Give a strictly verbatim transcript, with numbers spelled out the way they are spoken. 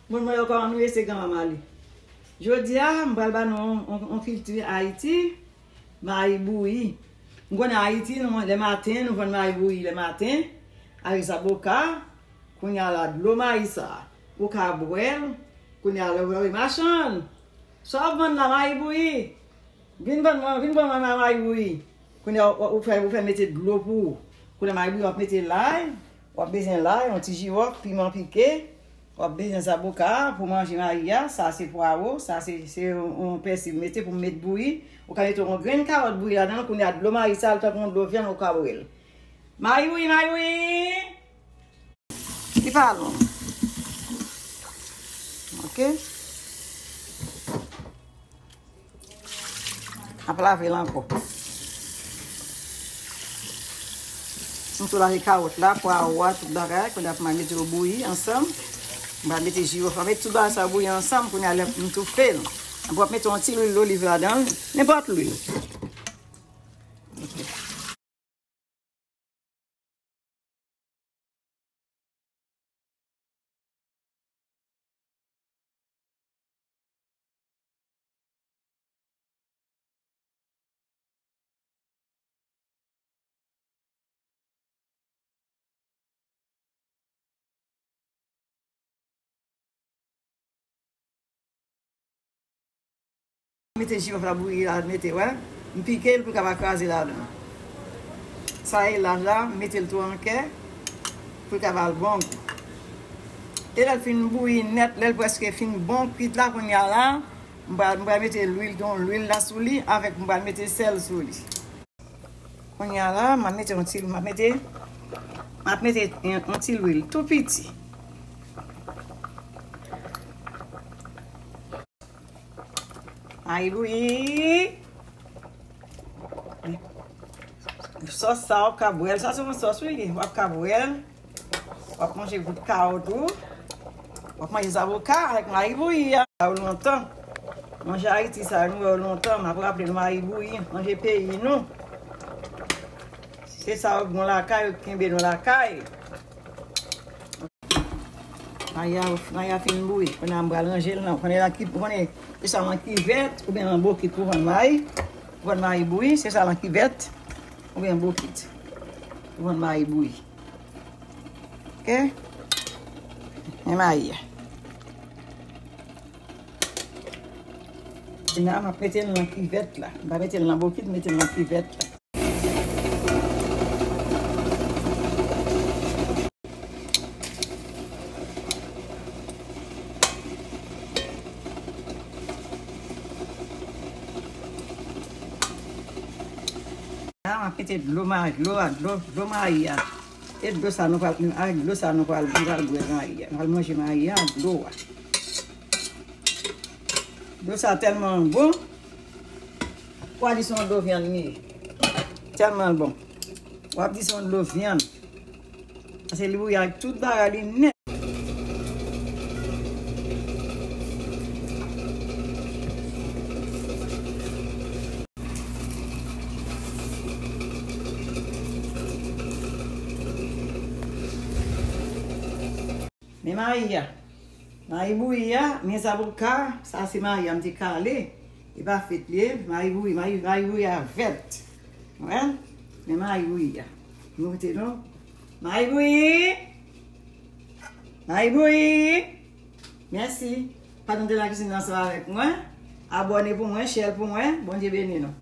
Moun mwen yo, kòman nou ye? Se granmanman li. Jodi a, m pral ba nou yon, yon, yon kilti Ayiti, mayi bouyi. M konnen Ayiti, nou, lè maten, nou vann mayi bouyi lè maten, avèk zaboka, kounye a la, dlo mayi sa, ou ka bwè l, kounye a la, ou wè machann, sa w ap vann la, mayi bouyi. Vin vann mwen, vin vann mwen mayi bouyi. Kounye a, ou, ou fè, ou fè mete dlo pou ou. Kounye a mayi bouyi, w ap mete lay, w ap bezwen lay, yon ti jiwòf, piman pike, w ap bezwen zaboka pou manje mayi a, sa se pwawo, sa se, se yon, yon pèsi m mete pou m met bouyi. Ou ka mete yon grenn kawòt bouyi ladan l, kounye a dlo mayi sa, l tankou yon dlo vyann, ou ka bwè l. Mayi bouyi, mayi bouyi! Li pa long. Ok. Ap lave l ankò. M tou lave kawòt la, pwawo a, tout bagay. Kounye a pou m al mete yo bouyi ansanm. M pral mete jiwòf la, mete tout bagay sa bouyi ansanm. Kounye a lè m toufe l. Apre w ap mete yon ti lwil doliv ladan l. Nenpòt lwil. Mete jiwòf la bouyi la, mete, wè. M pike l pou l ka pa kraze ladan. Sa e laj la, m mete l tou an kè pou l ka ba l bon gou. E lè l fin bouyi nèt, lè l prèske fin bon kwit la, kounye a la, m pral, m pral mete lwil, yon lwil la sou li, avèk m pral mete sèl sou li. Kounye a la, m ap mete yon ti, m ap mete, m ap mete yon, yon ti lwil tou piti. Ay, bouyi. Sòs sa, w ap ka bwè l. Sa se yon sòs, wi, li. W ap ka bwè l. W ap manje gout kawòt ou. W ap manje zaboka avèk mayi bouyi a. Sa yo lontan. Manje Ayiti sa, nou wè yo lontan. M ap raple nou mayi bouyi. Manje peyi nou. Se sa yo gen lakay, yo kenbe nou lakay. Mayi a, mayi a fin bouyi. Kounye a m pral ranje l nan. Kounye a ki, kounye, se sa nan kivèt oubyen nan bokit pou vann mayi. Pou vann mayi bouyi, se sa nan kivèt oubyen bokit. Pou vann mayi bouyi. Ok? Men mayi a. Kounye a, m ap mete l nan kivèt la. M pa mete l nan bokit, m mete l nan kivèt la. La, m ap mete dlo ma-, dlo a, dlo, dlo mayi a. E dlo sa nou pral, avèk dlo sa nou pral, nou pral bwè mayi a. Nou pral manje mayi a ak dlo a. Dlo sa tèlman bon. W a di se yon dlo vyann li ye. Tèlman l bon. W ap di se yon dlo vyann. Paske li bouyi ak tout bagay li nèt. Men mayi a. Mayi bouyi a, men zaboka, sa se mayi a m te kale. E pa frit li ye, mayi bouyi, mayi, mayi bouyi a vèt. Wè? Men mayi bouyi a. Montre nou. Mayi bouyi! Mayi bouyi! Mèsi. Patnè de la cuisine ansanm avèk mwen. Abòne pou mwen, share pou mwen. Bondye beni nou.